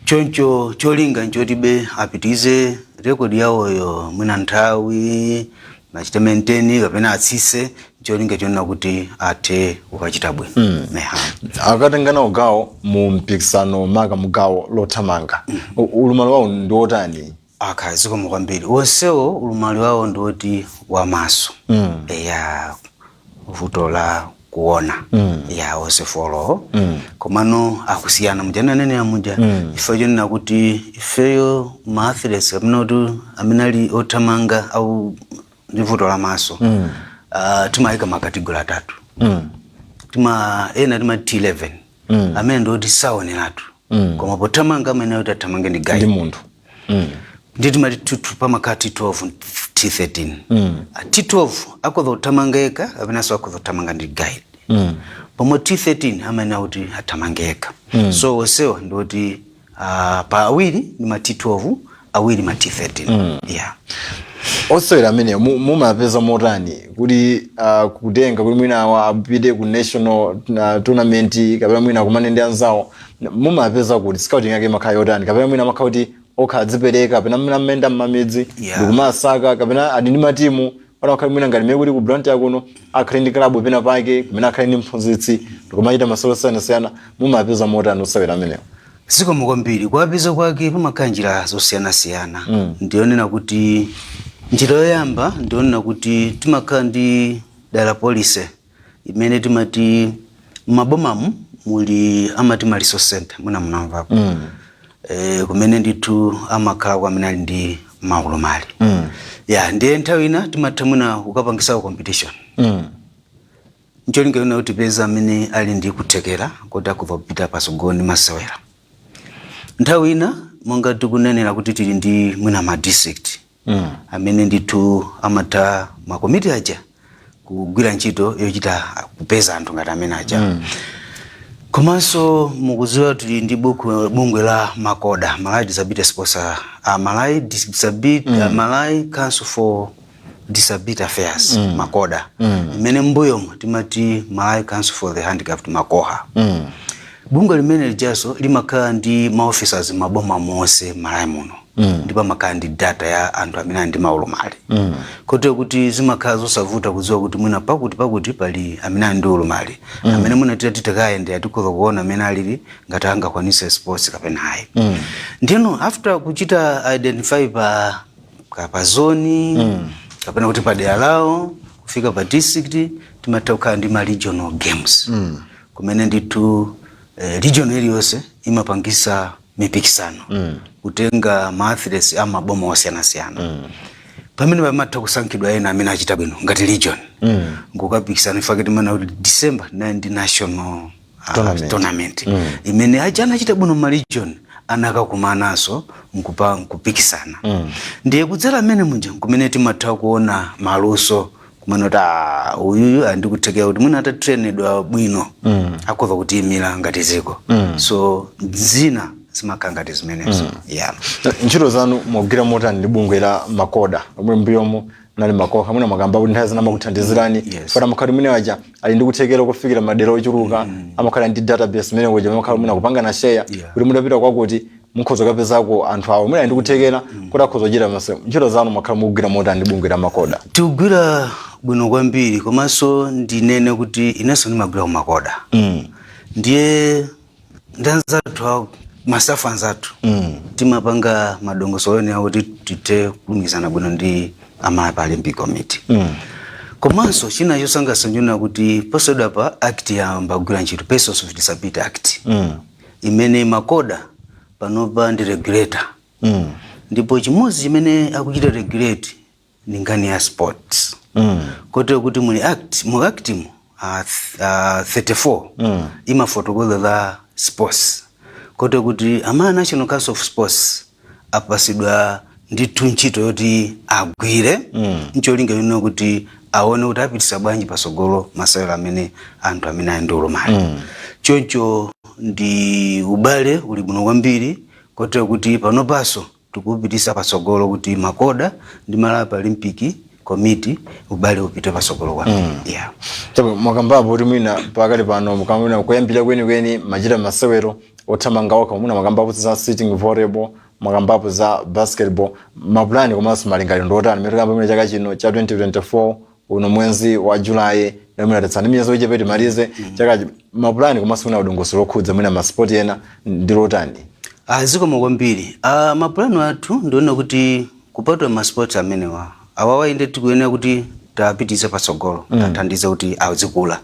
Choncho cholinga nchotibe apitize record yawoyo, mwina nthawi nachite maintain kapena atsise, cholinga chonena kuti athe kukachita bwino. Meha. Akatengana ugawo mu mpikisano, maka mugawo lothamanga, ulumali wawo ndi wotani? Akha, zikomo kwambiri. Wonsewo ulumali wawo ndiwoti wamaso, eya, vuto la kuona, ya, onse four. Komano akusiyana muja nanene muja, ife chonena kuti ifeyo ma athletes kapena kuti amene ali othamanga au ndi vuto la maso, timayika ma category atatu. Tima ena timati T11, amene ndiwoti saoneratu, koma pothamanga amene kuti athamange ndi ndi guide munthu. Ndi timati tutu pamakhala T12, T13. T12 akhoza kuthamanga yekha kapenanso akhoza kuthamanga ndi guide, pomwe T13 amene akuti athamange yekha. So onsewa ndiwoti pa awiri ndi ma T12, awiri ma T13, yeah. Osewera ameneyo mumapeza motani kuti kutenga kuti mwina awa apite ku national tournament kapena mwina akumane ndi anzawo? Mumapeza kuti scouting yake imakhala yotani, kapena mwina amakhala kuti okha adzipereka, kapena mwina mmenda mmamidzi ndikumasaka, kapena ali ndi matimu pana akhale mwina ngati mmene kuti ku Blantyre kuno akhale ndi club pena pake kumene akhale ndi mphunzitsi ndikumachita masewero osiyanasiyana? Mumapeza motani osewera amenewo? Zikomo kwambiri. Kuwapeza kwake pamakhala njira zosiyanasiyana. Ndiyonena kuti Njira yoyamba ndiona kuti timakhala ndi dala policy imene timati m'mabomamu muli amati ma resource center, mwina munamvapo, kumene ndithu amakhala kwa amene ali ndi maulumali. Ya, ndiye nthawi ina timatha mwina kukapangisako competition, ncholinga ina kuti tipeza amene ali ndi kuthekera kuti akhoza kupita patsogolo ndi masewera. Nthawi ina, monga tikunenera kuti tili ndi mwina ma district amene ndithu amatha makomiti aja kugwira ntchito yochita kupeza anthu ngati amene aja. Komanso mukudziwa tili ndi bungwe la MACODA, Malawi Disability Sports, Malawi Disability, Malawi Council for Disability Affairs, MACODA, imene mbuyomo timati Malawi Council for the Handicapped, MACOHA. Bungwe limene lijaso limakhala ndi maofficers maboma monse Malawi muno, ndipo amakhala ndi data ya anthu amene ali ndi maulumali, kotero kuti zimakhala zosavuta kudziwa kuti mwina pakuti pakuti pali amene ali ndi ulumali, amene mwina titati tikayendera tikhoza kuona amene alili, ngati angakwanise sports kapena ayi. Ndiyeno after kuchita identify pa zone, kapena kuti pa dera lawo, kufika pa district, timatha kukhala ndi ma regional games, kumene ndithu region iliyonse imapangisa mipikisano, kutenga ma athletes amaboma osiyanasiyana. Pamene pamatha kusankhidwa ena amene achita bwino ngati region, nkukapikisana. In fact, timana kuti December nayi ndi national tournament, tournament imene aja anachita bwino ma region anakakumananso nkupikisana. Ndiye kudzera amene muja kumene timatha kuona maluso, kumene kuti, "Ah, uyuyu andikuthekera kuti mwina atatrainedwa bwino akhoza kutiyimira ngati ziko." So zina zimakhala ngati zimenezo, yeah. Ntchito zanu mugwira motani ndi bungwe la MACODA, omwe mbuyomo nali MACOHA? Mwina mwakamba kuti nthawi zina amakuthandizirani. Yes. Fana amakhala mwene waja ali ndi kuthekera kufikira madera ochuluka, amakhala ndi database imene kuja amakhala mwina kupanga na share, kuti mutapita kwakuti mukhoza kapezako anthu awo mwina ali ndi kuthekera kuti akhoza kuchita masewero. Ntchito zanu mwakhala mukugwira motani ndi bungwe la MACODA? Tikugwira bwino kwambiri, komanso ndinene kuti inenso ndimagwira ku MACODA. Ndiye ndi anzathu ma staff anzathu, timapanga madongosolo ena kuti tithe kulumikizana bwino ndi a Malawi Paralympic Committee. Komanso china chosangalatsa ndiona kuti posachedwa pa act yamba kugwira ntchito, Persons with Disability Act, imene MACODA panopa ndi regulator. Ndipo chimodzi chimene akuchita regulate ndi nkhani ya sports, kotero kuti muli act, mu act mu 34 imafotokoza za sports, kotero kuti ama National Council of Sports apasidwa ndithu ntchito yoti agwire, ncholinga ino kuti aone kuti apitisa bwanji pasogolo masewero amene anthu amene ali ndi ulumali. Choncho ndi ubale uli bwino kwambiri, kotero kuti panopanso tikupitisa pasogolo kuti MACODA ndi Malawi Paralympic Committee ubale upite pasogolo kwambiri, yeah. Chabe mwakambapo kuti mwina pakali pano mukamwina kuyambira kwenikweni machita masewero othamanga okha, mwina mwakambapo za sitting volleyball, mwakambapo za basketball. Mapulani komanso malingaliro ndi otani mmene tikamba mwina chaka chino cha 2024 uno, mwezi wa Julayi, mwina tatsala ndi miyezi ochepa timalize chakachi? Mapulani komanso mwina udongosolo lokhudza mwina masipoti ena ndi lotani? Zikomo kwambiri. Mapulani athu ndiona kuti kupatula ma sports amenewa awawa, inde tikuyenera kuti tapitise patsogolo, tathandize kuti azikula,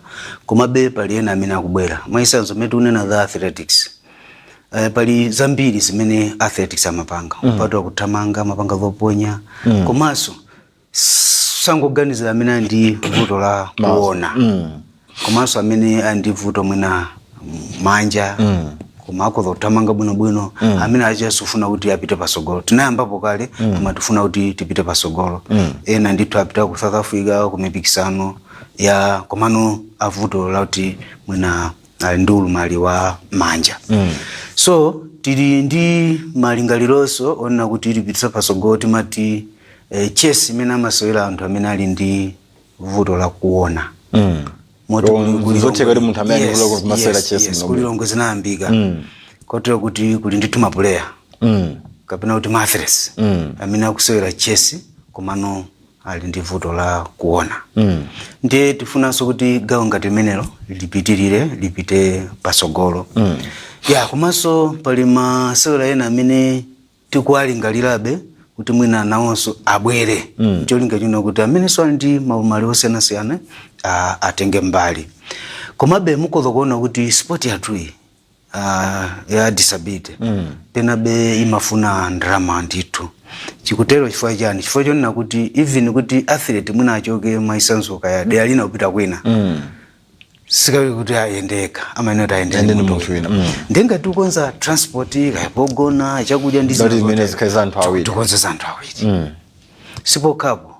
komabe pali ena amene akubwera. Mwachitsanzo, mmene tikunena za athletics, pali zambiri zimene athletics amapanga, kupatula kuthamanga, amapanga zoponya. Komanso sangoganizira amene ali ndi vuto la kuona, komanso amene ali ndi vuto mwina manja, koma akhoza kuthamanga bwinobwino, amene achasufuna kuti apite pasogolo. Tinayambapo kale, koma tifuna kuti tipite pasogolo. Ena ndithu apita ku South Africa ku mipikisano ya, komano avuto lakuti mwina ali ndi ulumali wa manja. So tili ndi malingalironso onena kuti tipitisa pasogolo, timati chess imene amasewera anthu amene ali ndi vuto la kuona. Moti Zotheka kuti munthu amene ali ndi vuto kumasewera chess bwinobwino. Ku Lilongwe zinayambika, kotero kuti kuli ndithu ma player, kapena kuti ma athletes, amene akusewera chess komano ali ndi vuto la kuona. Ndiye tifunanso kuti gawo ngati limenelo lipitirire, lipite pasogolo. Ya, komanso pali masewera ena amene tikuwalingalirabe. Kuti mwina nawonso abwere, cholinga chino kuti amenenso ali ndi maumali osiyanasiyana atenge mbali. Komabe mukhoza kuona kuti sport yathuyi ya disability penabe imafuna ndalama ndithu. Chikutero chifukwa chani? Chifukwa chonena kuti even kuti athlete mwina achoke mwaisanzuka ya dera lina kupita kwina, sikawi kuti ayendeka, amayenera kuti ayende Ayende ndi ndi munthu munthu wina. Ndengati tikukonza transport, kaya pogona, chakudya ndi Zoti zina zimene zotero. zikhale za anthu awiri. Tikukonza za anthu awiri. Sipokhapo,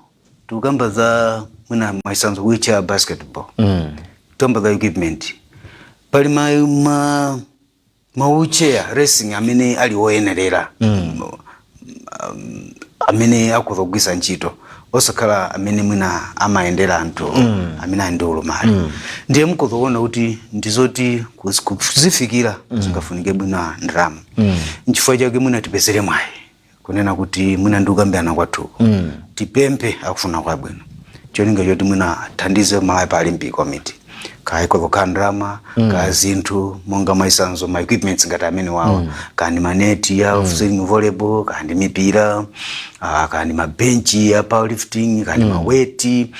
tikukamba za mwina mwaisanzo wheelchair basketball, tikamba za equipment, pali ma wheelchair racing amene ali oyenerera, amene akhoza kugwisa ntchito, osakhala amene mwina amayendera anthu amene ali ndi ulumali. Ndiye mukhoza kuona kuti ndizoti kuzifikira zingafunike bwino ndalama. Nchifukwa chake mwina tipezere mwayi kunena kuti mwina ndi kukambirana kwathuko, tipemphe akufuna kwabwino, cholinga choti mwina athandize Malawi Paralympic Committee, kaya ikhoza ndalama, kaya zinthu monga mwaisanzo ma equipments ngati amene wawa, kaya ndi maneti ya sitting volleyball, kaya ndi mipira, kaya ndi mabenchi ya powerlifting, kaya ndi maweti,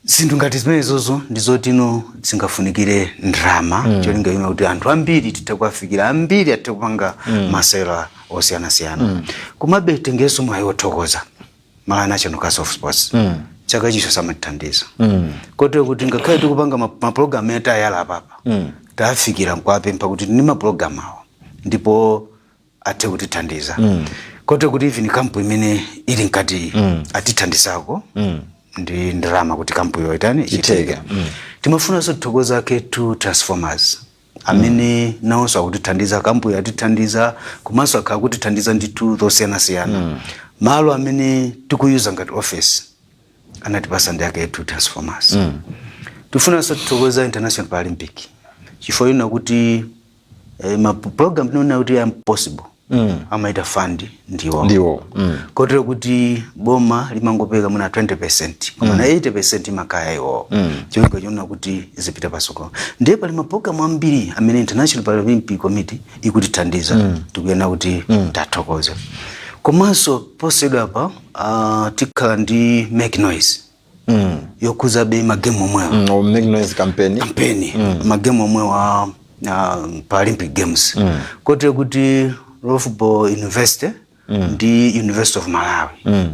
zinthu ngati zimenezozo ndizotino zingafunikire ndalama, cholinga chino kuti anthu ambiri tithe kuwafikira, ambiri athe kupanga masewera osiyanasiyana. Komabe tengenso mwayi wothokoza Malawi National Council of Sports. Chaka chiso samatithandiza, kotero kuti ngakhale tikupanga mapulogalamu amene tayala apapa, tafikira nkuwapempha kuti ndi mapulogalamu awo ndipo athe kutithandiza, kotero kuti even camp imene ili mkati atithandizako ndi ndalama kuti camp yo itani? Iteke. Timafunanso tithokoza K2 Transformers amene nawonso akutithandiza, camp yo atithandiza, komanso akhala kutithandiza ndithu zosiyanasiyana. Malo amene tikuyuza ngati office anatipasa ndi K2 Transformers. Tifunanso tithokoza International Paralympic chifukwa yona kuti ma program tinaona kuti impossible amaita fund ndiwo. Ndiwo. Kotero kuti boma limangopeka muna 20, koma na 80 imakaya iwo, cholinga chona kuti zipita pasoko. Ndiye pali mapulogalamu ambiri amene International Paralympic Committee ikutithandiza, tikuyena kuti tathokoza. Komanso posachedwa pa tikhala ndi Make Noise yokhuza be magemu omwewa. Make Noise campaign. Campaign, magemu omwewa Paralympic Games, kotero kuti Loughborough University ndi University of Malawi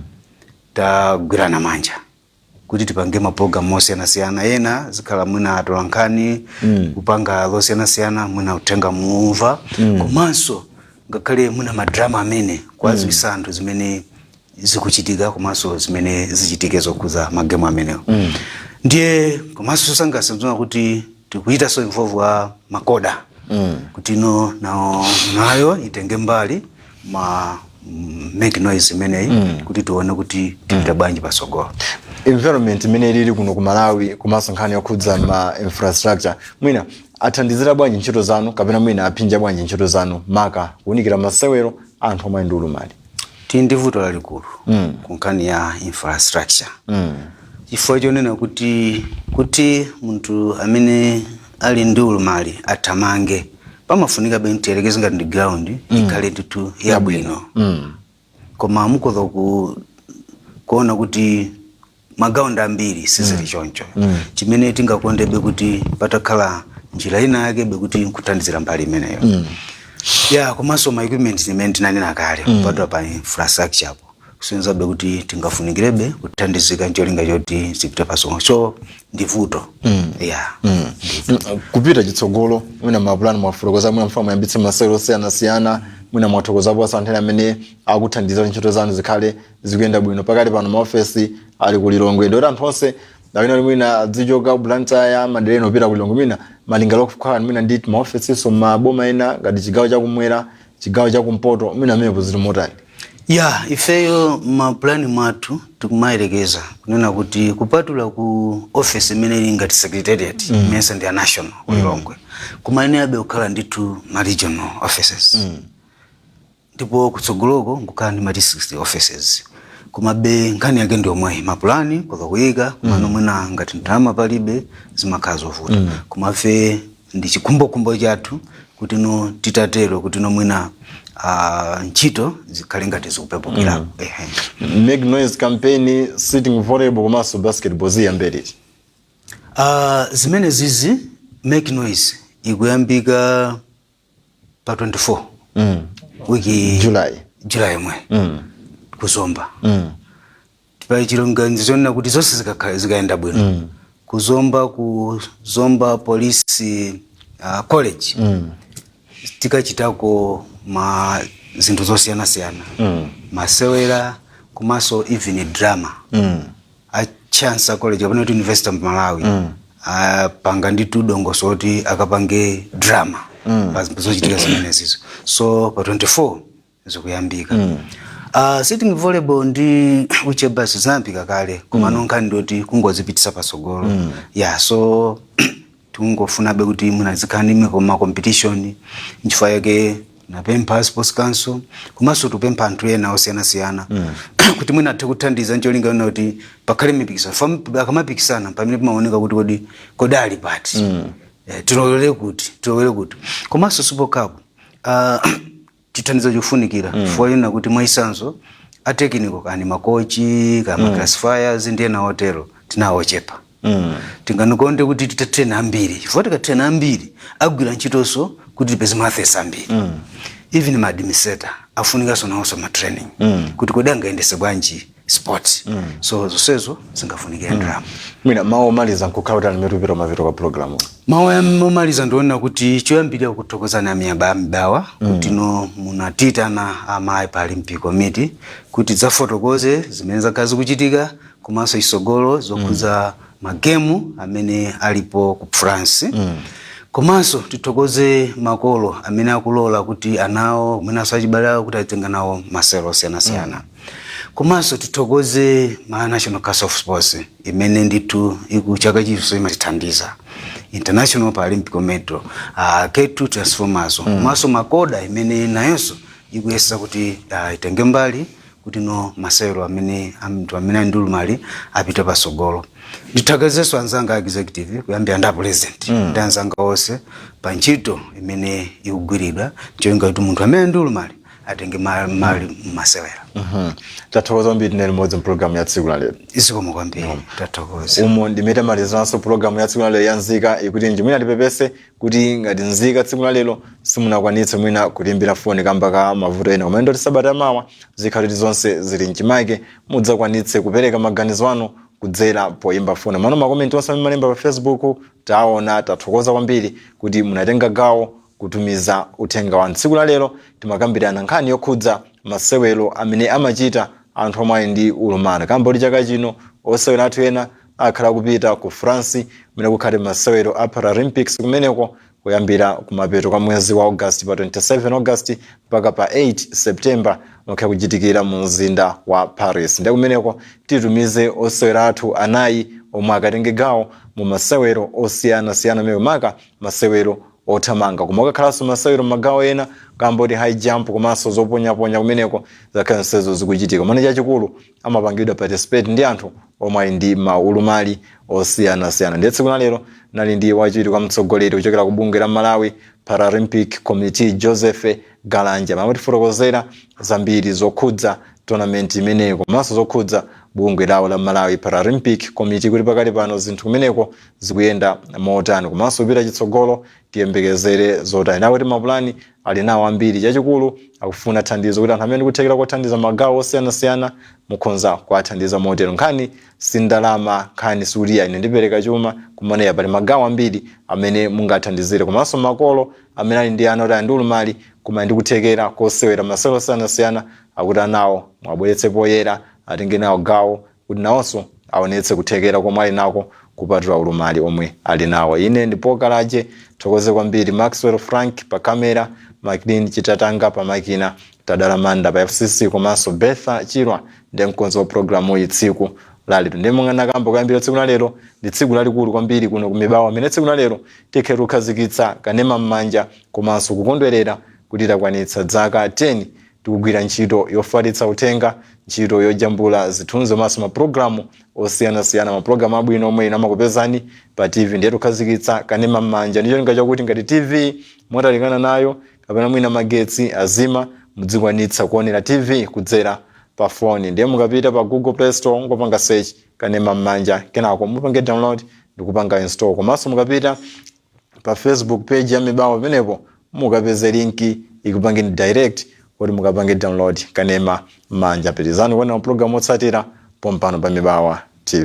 tagwirana manja kuti tipange mapulogalamu osiyanasiyana. Ena zikhala mwina atolankhani kupanga zosiyanasiyana, mwina kutenga mumva, komanso ngakhale mwina madrama amene kuwadziwitsa anthu zimene zikuchitika komanso zimene zichitike zokhuza magemu amenewo. Ndiye komanso sosangalatsa kuti tikuyitanso involve wa MACODA kuti ino nawo nayo itenge mbali ma Make Noise imeneyi, kuti tione kuti tipita bwanji pasogolo. Environment imene ilili kuno ku Malawi komanso nkhani yokhudza ma infrastructure, mwina athandizira bwanji ntchito zanu kapena mwina aphinja bwanji ntchito zanu, maka kuwunikira masewero anthu omwe ali ndi ulumali? Tili ndi vuto lalikulu ku nkhani ya infrastructure, chifukwa chonena kuti munthu amene ali ndi ulumali athamange, pamafunika be tiyelekeze ngati ndi ground ikhale ndithu yabwino. Koma mukhoza kuona kuti magrawundi ambiri sizili choncho. Chimene tingakondebe kuti patakhala njira ina yake be kuti nkuthandizira mbali imeneyo ya, komanso ma equipment imene tinanena kale, kupatula pa infrastructure apo, kusonyeza kuti tingafunikirebe kuthandizika ncholinga choti zipite pasogolo. So ndi vuto ya. Kupita chitsogolo, mwina mapulani mwafotokoza, mwina mfuna muyambitse masewero osiyanasiyana, mwina mwathokozapo anthu ena amene akuthandiza kuti ntchito zanu zikhale zikuyenda bwino. Pakali pano maofesi ali ku Lilongwe, ndoti anthu onse awina ali mwina adzichoka ku Blantyre, madera ena, kupita ku Lilongwe. Mwina malingaliro okukhala mwina ndi maofesiso maboma ena ngati chigawo chakumwera, chigawo chakumpoto, mwina amenepo zili motani? Ya, ifeyo mapulani mwathu tikumayelekeza kunena kuti kupatula ku office imene ili ngati secretariat, imene ndi ya national ku Lilongwe, kumayenerabe kukhala ndithu ma regional offices, ndipo kutsogoloko nkukhala ndi ma district offices. Komabe nkhani yake ndi yomweyi, mapulani kuza kuyika, kumano mwina ngati ndalama palibe, zimakhala zovuta. Komafe ndi chikhumbokhumbo chathu. Kuti no titatero, kuti no mwina ntchito zikhale ngati zikupepukirako. Ehe. Make Noise campaign, sitting volleyball komanso basketball ziyambe liti? Zimene zizi, Make Noise ikuyambika pa 24 wiki July. July yomwe kuzomba. Pali chilonganizo chonena kuti zonse zikayenda bwino, kuzomba, ku Zomba Police College, tikachitako ma zinthu zosiyanasiyana, masewera komanso even drama. A Chancellor College kapena kuti University of Malawi apanga ndithu dongosolo kuti akapange drama pa zochitika zimenezizo. So pa 24 zikuyambika. Sitting volleyball ndi wheelchair bus zinayambika kale, koma nkhani ndoti kungozipitisa patsogolo. Yeah, so tingofunabe kuti mwina zikhala ndi ma competition. Nchifukwa yake napempha Sports Council komanso tupempha anthu ena osiyanasiyana kuti mwina athe kuthandiza, ncholinga yona kuti pakhale mipikisano. Akamapikisana pamene pamaoneka kuti kodi ali pati, tilowere kuti, tilowere kuti. Komanso Super Cup, chithandizo chofunikira, chifukwa chonena kuti mwaisanso a technical kani makochi ka ma classifiers ndi ena otero tinawochepa. Tinganikonde kuti titatraina ambiri, chifukwa tikatraina ambiri agwira ntchitonso kuti tipeze ma athletes ambiri. Even ma administrator afunikanso nawonso ma training kuti kodi angayendese bwanji sport. So zonsezo zingafunikira ndalama. Mwina mawu omaliza nkukhala kuti alimene tupita mapeto kwa programu. Mawu omaliza ndiona kuti choyambirira kuthokozani amiyaba ambawa kuti no munatitana a Malawi Paralympic Committee kuti dzafotokoze zimene zakhala zikuchitika komanso isogolo zokhudza magemu amene alipo ku France. Komanso tithokoze makolo amene akulola kuti anawo mwinanso achibale awo kuti atenga nawo masewero osiyanasiyana. Komanso tithokoze ma National Council of Sports imene ndithu iku chaka chonse imatithandiza, International Paralympic Committee, K2 Transformers, komanso MACODA imene nayonso ikuyesa kuti itenge mbali kuti no masewero amene anthu amene ali ndi ulumali apite pasogolo. Ndithokozenso anzanga a executive, kuyambira nda president ndi anzanga onse, pa ntchito imene ikugwiridwa cholinga kuti munthu amene ali ndi ulumali atenge mali mmasewera. Tathokoza kwambiri, tinali limodzi mpulogalamu ya tsiku la lero. Zikomo kwambiri, tathokoza. Umo ndimene tamalizanso pulogalamu ya tsiku la lero ya Nzika Ikutinji. Mwina tipepese kuti ngati nzika tsiku la lero simunakwanitse mwina kutimbira foni kamba ka mavuto ena, koma ndoti sabata mawa zikhaliti zonse zili mchimake, mudzakwanitse kupereka maganizo anu kudzera poyimba foni. Mano makomenti onse amene malemba pa Facebook taona, tathokoza kwambiri kuti munatenga gawo kutumiza uthenga wa tsiku la lero. Timakambirana nkhani yokhudza masewero amene amachita anthu omwe ali ndi ulumali, kamba kuti chaka chino osewera athu ena akhala kupita ku France kumene kukhale masewero a Paralympics kumeneko, kuyambira kumapeto kwa mwezi wa August, pa 27 August mpaka pa 8 September, makhala kuchitikira mu mzinda wa Paris. Ndi kumeneko titumize osewera athu anayi omwe akatenge gawo mu masewero osiyanasiyana amene maka masewero othamanga, koma ukakhalanso masewero magawo ena kamba kuti high jump komanso zoponyaponya kumeneko zakhala nsezo zikuchitika. Mane chachikulu amapangidwa participate ndi anthu omwe ali ndi maulumali osiyanasiyana. Ndiye tsiku la lero nali ndi wachiwiri kwa mtsogoleri kuchokera ku bungwe la Malawi Paralympic Committee, Joseph Galanja, amatifotokozera zambiri zokhudza tournament imeneyi komanso zokhudza bungwe lawo la Malawi Paralympic Committee, kuti pakali pano zinthu kumeneko zikuyenda motani komanso kupita chitsogolo tiyembekezere zotani. Nawo kuti mapulani ali nawo ambiri, chachikulu akufuna thandizo kuti anthu amene ndikuthekera kothandiza magawo osiyanasiyana mukhonza kuwathandiza motero. Nkhani si ndalama, nkhani sikuti ine ndipereka chuma kumaneya, pali magawo ambiri amene mungathandizire. Komanso makolo amene ali ndi ana kuti ali ndi ulumali koma ndikuthekera kosewera masewero osiyanasiyana, akuti anawo mwabweretse poyera, atenge nawo gawo kuti nawonso aonetse kuthekera komwe ali nako kupatula ulumali omwe ali nawo. Ine ndi Pokalaje, thokoze kwambiri Maxwell Frank pa kamera, Maclean Chitatanga pa makina, Tadala Manda pa FCC, komanso Betha Chirwa ndi mkonzi wa programu iyi tsiku lalero. Ndi monga nakamba kuyambira, tsiku lalero ndi tsiku lalikulu kwambiri kuno kumibawa, amene tsiku lalero tikhe kukhazikitsa kanema m'manja komanso kukondwerera kuti takwanitsa zaka 10. Tikugwira ntchito yofalitsa uthenga, ntchito yojambula zithunzi komanso mapulogalamu osiyanasiyana, mapulogalamu abwino omwe inu amakupezani pa TV. Ndiye tikhazikitsa kanema m'manja ndi cholinga chakuti ngati TV mwatalikana nayo kapena mwina magetsi azima, mudzikwanitsa kuonera TV kudzera pa foni. Ndiye mukapita pa Google Play Store, ngopanga search "kanema m'manja", kenako mupange download ndikupanga install. Komanso mukapita pa Facebook page ya Mibawa, pamenepo mukapeze link ikupangeni direct kuti mukapange download kanema m'manja. Pitirizani kuonera mapulogalamu otsatira pompano pa Mibawa